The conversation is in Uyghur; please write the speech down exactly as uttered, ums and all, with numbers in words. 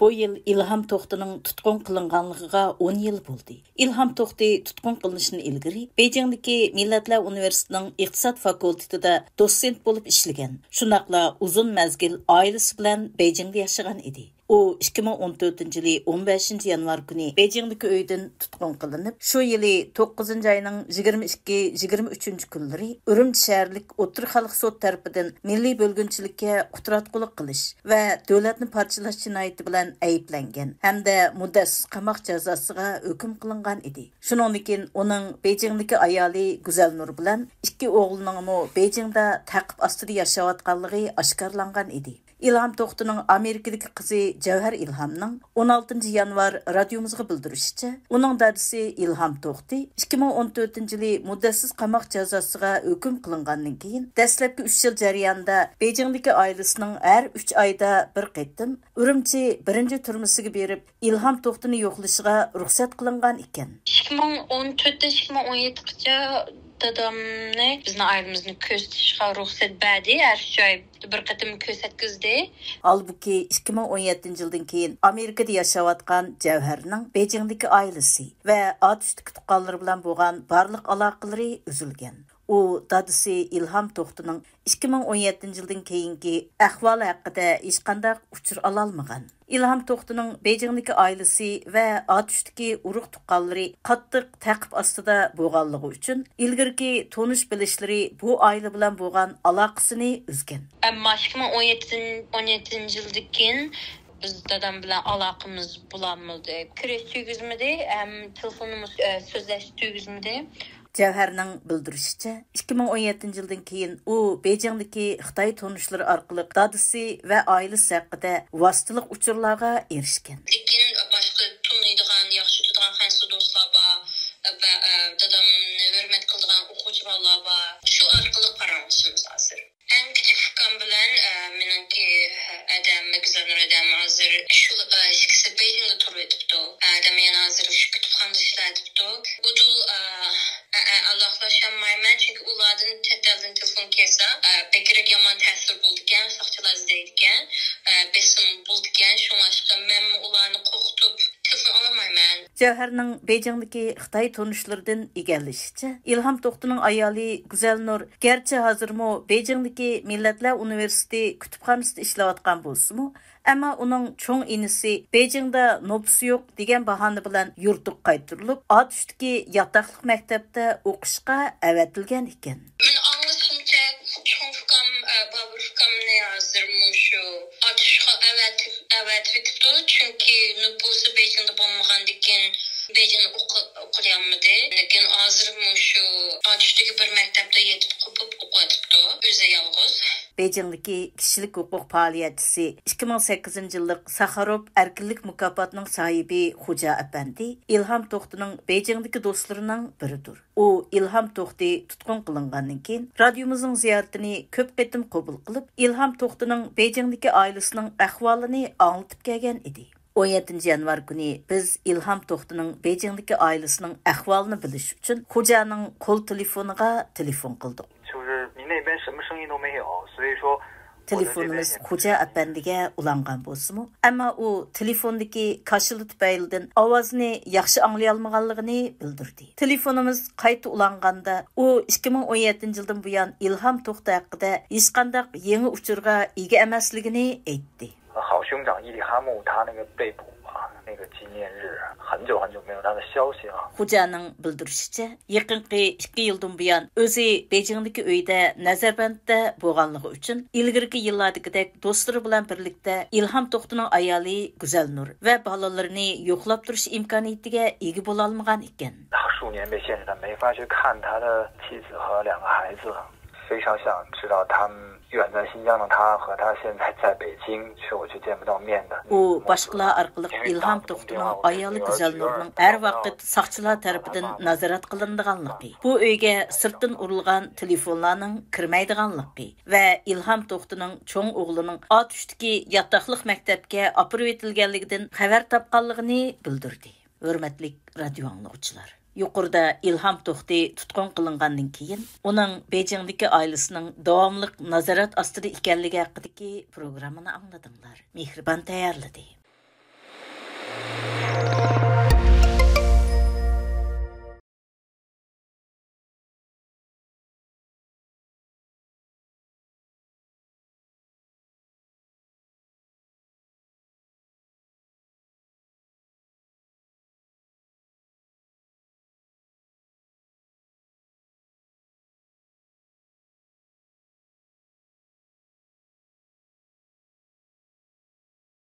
بۇ يىل ئىلھام توختىنىڭ تۇتقۇن قىلىنغانلىقىغا ئون يىل بولدى. ئىلھام توختى تۇتقۇن قىلىنىشتىن ئىلگىرى بېيجىڭدىكى مىللەتلەر ئۇنىۋېرسىتېتىنىڭ ئىقتىساد فاكۇلتېتىدا دوتسېنت بولۇپ ئىشلىگەن، شۇنداقلا ئۇزۇن مەزگىل ئائىلىسى بىلەن بېيجىڭدا ياشىغان ئىدى. ئۇ ئىككى مىڭ ئون تۆتىنچى يىلى ئون بەشىنچى يانۋار كۈنى بېيجىڭدىكى ئۆيىدىن تۇتقۇن قىلىنىپ، شۇ يىلى توققۇزىنچى ئاينىڭ يىگىرمە ئىككى، يىگىرمە ئۈچىنچى كۈنلىرى ئۈرۈمچى شەھەرلىك ئوتتۇرا خەلق سوت تەرىپىدىن مىللىي بۆلگۈنچىلىككە قۇتراتقۇلۇق قىلىش ۋە دۆلەتنى پارچىلاش جىنايىتى بىلەن ئەيىبلەنگەن ھەمدە مۇددەتسىز قاماق جازاسىغا ھۆكۈم قىلىنغان ئىدى. شۇنىڭدىن كېيىن ئۇنىڭ بېيجىڭدىكى ئايالى گۈزەلنۇر بىلەن ئىككى ئوغلىنىڭمۇ بېيجىڭدا تەقىپ ئاستىدا ياشاۋاتقانلىقى ئاشكارىلانغان ئىدى. ئىلھام توختىنىڭ ئامېرىكىدىكى قىزى جەۋھەر ئىلھامنىڭ ئون ئالتىنچى يانۋار رادىيومىزغا بىلدۈرۈشىچە، ئۇنىڭ دادىسى ئىلھام توختى ئىككى مىڭ ئون تۆتىنچى يىلى مۇددەتسىز قاماق جازاسىغا ھۆكۈم قىلىنغاندىن كېيىن، دەسلەپكى ئۈچ يىل جەريانىدا بېيجىڭدىكى ئائىلىسىنىڭ ھەر ئۈچ ئايدا بىر قېتىم ئۈرۈمچى بىرىنچى تۈرمىسىگە بېرىپ، ئىلھام توختىنى يوقلىشىغا رۇخسەت قىلىنغان ئىكەن. ئىككى مىڭ ئون تۆتتىن ئىككى مىڭ ئون يەتتىگىچە دادامنى، بىزنىڭ ئائىلىمىزنى كۆزىتىشقا رۇخسەت بەردى. ھەر ئۈچ ئاي بىر قېتىم كۆرسەتكۈزدى. ھالبۇكى، ئىككى مىڭ ئون يەتتىنچى يىلدىن كېيىن ئامېرىكىدا ياشاۋاتقان جەۋھەرنىڭ بېيجىڭدىكى ئائىلىسى ۋە ئاتۇشتىكى تۇغقانلىرى بىلەن بولغان بارلىق ئالاقىلىرى ئۈزۈلگەن. ئۇ دادىسى ئىلھام توختىنىڭ ئىككى مىڭ ئون يەتتىنچى يىلدىن كېيىنكى ئەھۋالى ھەققىدە ھېچقانداق ئۇچۇر ئالالمىغان. ئىلھام توختىنىڭ بېيجىڭدىكى ئائىلىسى ۋە ئاتۇشتىكى ئۇرۇق تۇغقانلىرى قاتتىق تەقىپ ئاستىدا بولغانلىقى ئۈچۈن، ئىلگىرىكى تونۇش بىلىشلىرى بۇ ئائىلە بىلەن بولغان ئالاقىسىنى ئۈزگەن. ئەمما ئىككى مىڭ ئون يەتتىنچى يىلدىن كېيىن بىز دادام بىلەن ئالاقىمىز بولالمىدى. كۆرۈش تۈگۈزمىدى، ھەم تېلېفونىمىز، ئە، سۆزلەش تۈگۈزمىدى. جەۋھەرنىڭ بىلدۈرۈشىچە، ئىككى مىڭ ئون يەتتىنچى يىلدىن كېيىن ئۇ بېيجىڭدىكى خىتاي تونۇشلىرى ئارقىلىق دادىسى ۋە ئائىلىسى ھەققىدە ۋاسىتىلىق ئۇچۇرلارغا ئېرىشكەن. لېكىن باشقا تونۇيدىغان، ياخشى تۇتىدىغان خەنزۇ دوستلار بار ۋە، ئە، دادامنى ھۆرمەت قىلىدىغان ئوقۇغۇچى بالىلار بار. شۇ ئارقىلىق پاراڭلىشىمىز ھازىر. ئەڭ كىچىك ئۇكام بىلەن، ئە، مېنىڭكى ئادەم، گۈزەلنۇر ئادەم ھازىر شۇ، ئە، ئىككىسى بېيجىڭدا تۇرۇۋېتىپتۇ. ئادەم يەنە ھازىر شۇ كۇتۇپخانىدا ئىشلەۋېتىپتۇ. ئۇدۇل، ئە، ئە، ئە، ئالاقىلاشالمايمەن، چۈنكى ئۇلاردىن چەت ئەلدىن تېلېفون كەلسە، ئە، بەكرەك يامان تەسىر بولىدىكەن، ساقچىلار ئىزدەيدىكەن، ئە، بېسىم بولىدىكەن، شۇڭلاشقا مەنمۇ ئۇلارنى قورقۇتۇپ تېلېفون ئالالمايمەن. جەۋھەرنىڭ بېيجىڭدىكى خىتاي تونۇشلىرىدىن ئىگىلىشىچە، ئىلھام توختىنىڭ ئايالى گۈزەلنۇر گەرچە ھازىرمۇ بېيجىڭدىكى مىللەتلەر ئۇنىۋېرسىتېتى كۇتۇپخانىسىدا ئىشلەۋاتقان بولسىمۇ، ئەمما ئۇنىڭ چوڭ ئىنىسى بېيجىڭدا نوپۇسى يوق دېگەن باھانە بىلەن يۇرتىغا قايتۇرۇلۇپ، ئاتۇشتىكى ياتاقلىق مەكتەپتە ئوقۇشقا ئەۋەتىلگەن ئىكەن. مېنىڭ ئاڭلىشىمچە، چوڭ ئۇكام، ئە، بابۇر ئۇكامنى ھازىر مۇشۇ ئاتۇشقا ئەۋەتىپ، ئەۋەتىۋېتىپتۇ، چۈنكى نوپۇسى بېيجىڭدا بولمىغاندىكىن، بېيجىڭدا ئوقۇ-، ئوقۇيالمىدى. لېكىن ھازىر مۇشۇ ئاتۇشتىكى بىر مەكتەپتە يېتىپ قوپۇپ ئوقۇۋېتىپتۇ، ئۆزى يالغۇز. بېيجىڭدىكى كىشىلىك ھوقۇق پائالىيەتچىسى، ئىككى مىڭ سەككىزىنچى يىللىق ساخاروف ئەركىنلىك مۇكاپاتىنىڭ ساھىبى خوجا ئەپەندى ئىلھام توختىنىڭ بېيجىڭدىكى دوستلىرىنىڭ بىرىدۇر. ئۇ ئىلھام توختى تۇتقۇن قىلىنغاندىن كېيىن، رادىيومىزنىڭ زىيارىتىنى كۆپ قېتىم قوبۇل قىلىپ، ئىلھام توختىنىڭ بېيجىڭدىكى ئائىلىسىنىڭ ئەھۋالىنى ئاڭلىتىپ كەلگەن ئىدى. ئون يەتتىنچى يانۋار كۈنى بىز ئىلھام توختىنىڭ بېيجىڭدىكى ئائىلىسىنىڭ ئەھۋالىنى بىلىش ئۈچۈن خوجانىڭ قول تېلېفونىغا تېلېفون قىلدۇق. 就是你那边什么声音都没有，所以说我在这边也 تېلېفونىمىز خوجا ئەپەندىگە ئۇلانغان بولسىمۇ، ئەمما ئۇ تېلېفوندىكى كاشىلا تۈپەيلىدىن ئاۋازنى ياخشى ئاڭلىيالمىغانلىقىنى بىلدۈردى. تېلېفونىمىز قايتا ئۇلانغاندا، ئۇ ئىككى مىڭ ئون يەتتىنچى يىلدىن بۇيان ئىلھام توختى ھەققىدە ھېچقانداق يېڭى ئۇچۇرغا ئىگە ئەمەسلىكىنى ئېيتتى. 好兄长伊里哈木，他那个被捕啊，那个纪念日很久很久没有他的消息了。 خوجانىڭ بىلدۈرۈشىچە، يېقىنقى ئىككى يىلدىن بۇيان ئۆزى بېيجىڭدىكى ئۆيىدە نەزەربەندتە بولغانلىقى ئۈچۈن، ئىلگىرىكى يىللاردىكىدەك دوستلىرى بىلەن بىرلىكتە ئىلھام توختىنىڭ ئايالى گۈزەلنۇر ۋە بالىلىرىنى يوقلاپ تۇرۇش ئىمكانىيىتىگە ئىگە بولالمىغان ئىكەن. 数年被限制，他没法去看他的妻子和两个孩子了。 非常想知道他们远在新疆的他和他现在在北京，却我却见不到面的。 ئۇ باشقىلار ئارقىلىق ئىلھام توختىنىڭ ئايالى گۈزەلنۇرنىڭ ھەر ۋاقىت ساقچىلار تەرىپىدىن نازارەت قىلىنىدىغانلىقى، بۇ ئۆيگە سىرتتىن ئۇرۇلغان تېلېفونلارنىڭ كىرمەيدىغانلىقى ۋە ئىلھام توختىنىڭ چوڭ ئوغلىنىڭ ئاتۇشتىكى ياتاقلىق مەكتەپكە ئاپىرىۋېتىلگەنلىكىدىن خەۋەر تاپقانلىقىنى بىلدۈردى. ھۆرمەتلىك رادىيو ئاڭلىغۇچىلار! يۇقىرىدا ئىلھام توختى تۇتقۇن قىلىنغاندىن كېيىن، ئۇنىڭ بېيجىڭدىكى ئائىلىسىنىڭ داۋاملىق نازارەت ئاستىدا ئىكەنلىكى ھەققىدىكى پروگراممىنى ئاڭلىدىڭلار. مېھرىبان تەييارلىدى.